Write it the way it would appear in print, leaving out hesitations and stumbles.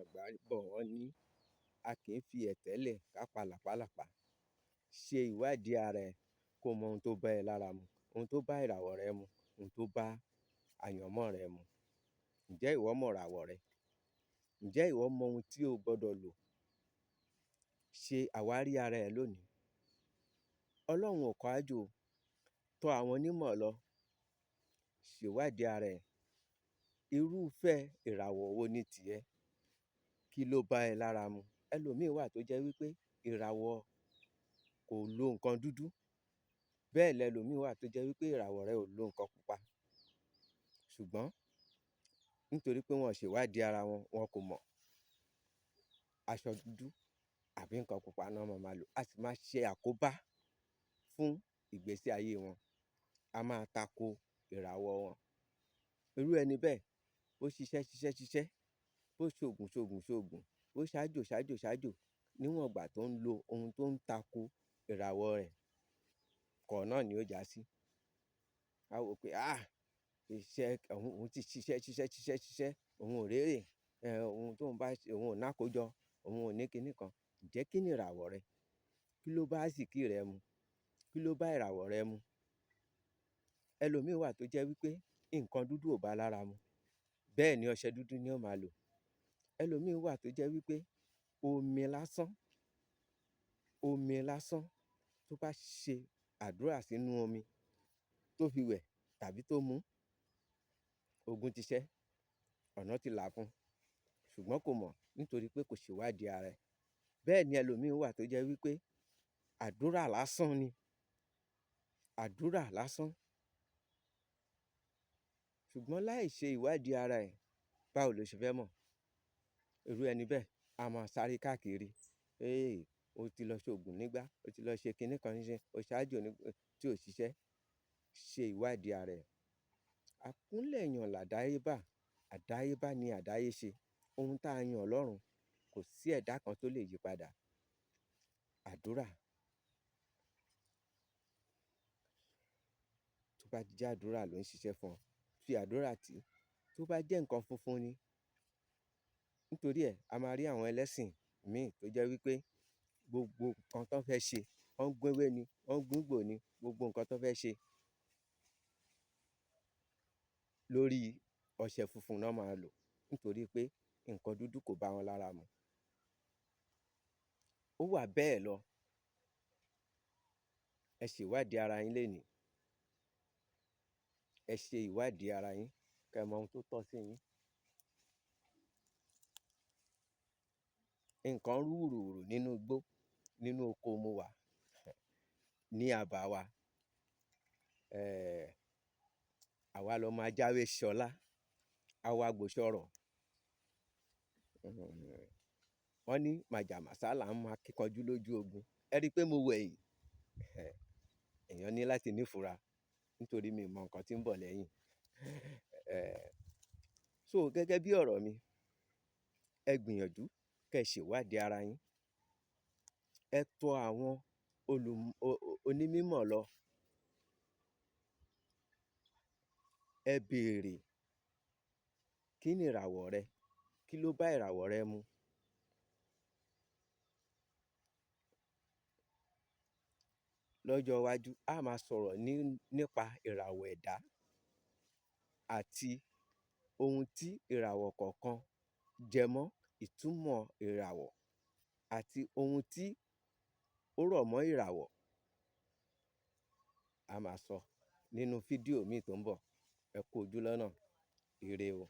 Àgbà bọ̀, wọ́n ní a kì í fi ẹ̀tẹ́ lẹ̀ ká pa làpálàpá. Ṣe ìwádìí ara ẹ kó mọ ohun tó bá ẹ lára mu, ohun tó bá ìràwọ̀ rẹ mu, ohun tó bá àyànmọ́ rẹ mu. Ǹjẹ́ ìwọ mọ ìràwọ̀ rẹ? Ǹjẹ́ ìwọ mọ ohun tí o gbọdọ̀ lò? Ṣe àwárí ara ẹ lónìí. Ọlọ́run ò kọ́ ájò, tọ̀ àwọn onímọ̀ lọ, ṣèwádìí ara ẹ. Irúfẹ́ ìràwọ̀ wo ni tìẹ? Kí ló bá ẹ lára mu? Ẹlòmíì wà tó jẹ́ wípé ìràwọ̀ kò lo nǹkan dúdú. Bẹ́ẹ̀ lẹlòmíì wà tó jẹ́ wípé ìràwọ̀ rẹ̀ ò lo nǹkan pupa. Ṣùgbọ́n nítorí pé wọ́n ṣèwádìí ara wọn, wọn kò mọ̀. Aṣọ dúdú àbí nǹkan pupa náà máa máa lò. A sì máa ṣe àkóbá fún ìgbésí ayé wọn. A máa tako ìràwọ̀ wọn. Irú ẹni bẹ́ẹ̀, bó ṣiṣẹ́, ṣiṣẹ́, ṣiṣẹ́, bó ṣògùn, ṣògùn, ṣògùn, bó ṣájò, ṣájò, ṣájò, níwọ̀n ìgbà tó ń lo ohun tó ń tako ìràwọ̀ rẹ̀, kọ̀ náà ni ó jásí. A wò pé, "àh! Iṣẹ́ òun, òun ti ṣiṣẹ́, ṣiṣẹ́, ṣiṣẹ́, ṣiṣẹ́, òun ò rérè, ohun tó ń bá ṣe, òun ò nákójọ, òun ò ní kíní kan." Ǹjẹ́ kí ni ìràwọ̀ rẹ? Kí ló bá àsíkí rẹ mu? Kí ló bá ìràwọ̀ rẹ mu? Ẹlòmíì wà tó jẹ́ wípé nǹkan dúdú ò bá lára mu. Bẹ́ẹ̀ ni ọṣẹ dúdú ni ó máa lò. Ẹlòmíì wà tó jẹ́ wípé omi lásán, omi lásán tó bá ṣe àdúrà sínú omi tó fi wẹ̀ tàbí tó mú, ogun ti ṣẹ́, ọ̀nà ti là fún. Ṣùgbọ́n kò mọ̀ nítorí pé kò ṣèwádìí ara ẹ̀. Bẹ́ẹ̀ ni ẹlòmíì wà tó jẹ́ wípé àdúrà lásán ni. Àdúrà lásán. Ṣùgbọ́n láì ṣe ìwádìí ara ẹ̀, báwo lo ṣe fẹ́ mọ̀? Irú ẹni bẹ́ẹ̀ a máa sáré káàkiri. "Ee, o ti lọ ṣògùn nígbà, o ti lọ ṣe kíní kan níṣẹ́, o ṣáájú ní tí ò ṣiṣẹ́." Ṣe ìwádìí ara ẹ. Àkúnlẹ̀yàn làdáyébá. Àdáyébá ni àdáyé ṣe. Ohun tá a yàn lọ́run, kò sí ẹ̀dá kan tó lè yípadà. Àdúrà. Tó bá jẹ́ àdúrà ló ń ṣiṣẹ́ fún ọ, fi àdúrà tì. Tó bá jẹ́ nǹkan funfun ni. Nítorí ẹ, a máa rí àwọn ẹlẹ́sìn míì tó jẹ́ wípé gbogbo nǹkan tó fẹ́ ṣe, wọ́n ń gbéwé ni, wọ́n ń gbígbò ni, gbogbo nǹkan tó fẹ́ ṣe lórí ọṣẹ funfun náà máa lò. Nítorí pé nǹkan dúdú kò bá wọn lára mu. Ó wà bẹ́ẹ̀ lọ. Ẹ ṣe ìwádìí ara yín lénìí. Ẹ ṣe ìwádìí ara yín kí ẹ mọ ohun tó tọ́ sí yín. Nǹkan rúrùrù nínú igbó, nínú oko mo wà ní abà wa. Àwa lọ máa jáwé ṣọlá, àwa gbòòṣọrọ̀. Wọ́n ní màjàmásá là ń máa kíkanjú lójú ogun. Ẹ rí pé mo wẹ̀yìn. Èèyàn ní láti ní ìfura nítorí mi ò mọ nǹkan tí ń bọ̀ lẹ́yìn. So gẹ́gẹ́ bí ọ̀rọ̀ mi, ẹ gbìyànjú kí ẹ ṣe ìwádìí ara yín. Ẹ tọ àwọn onímọ̀ lọ. Ẹ bèèrè, kí ni ìràwọ̀ rẹ? Kí ló bá ìràwọ̀ rẹ mu? Lọ́jọ́ iwájú, a máa sọ̀rọ̀ nípa ìràwọ̀ ẹ̀dá àti ohun tí ìràwọ̀ kọ̀ọ̀kan jẹ mọ́, ìtumọ̀ ìràwọ̀ àti ohun tí ó rọ̀ mọ́ ìràwọ̀. A máa sọ nínú fídíò mi tó ń bọ̀. Ẹ kú ojú lọ́nà. Ire o.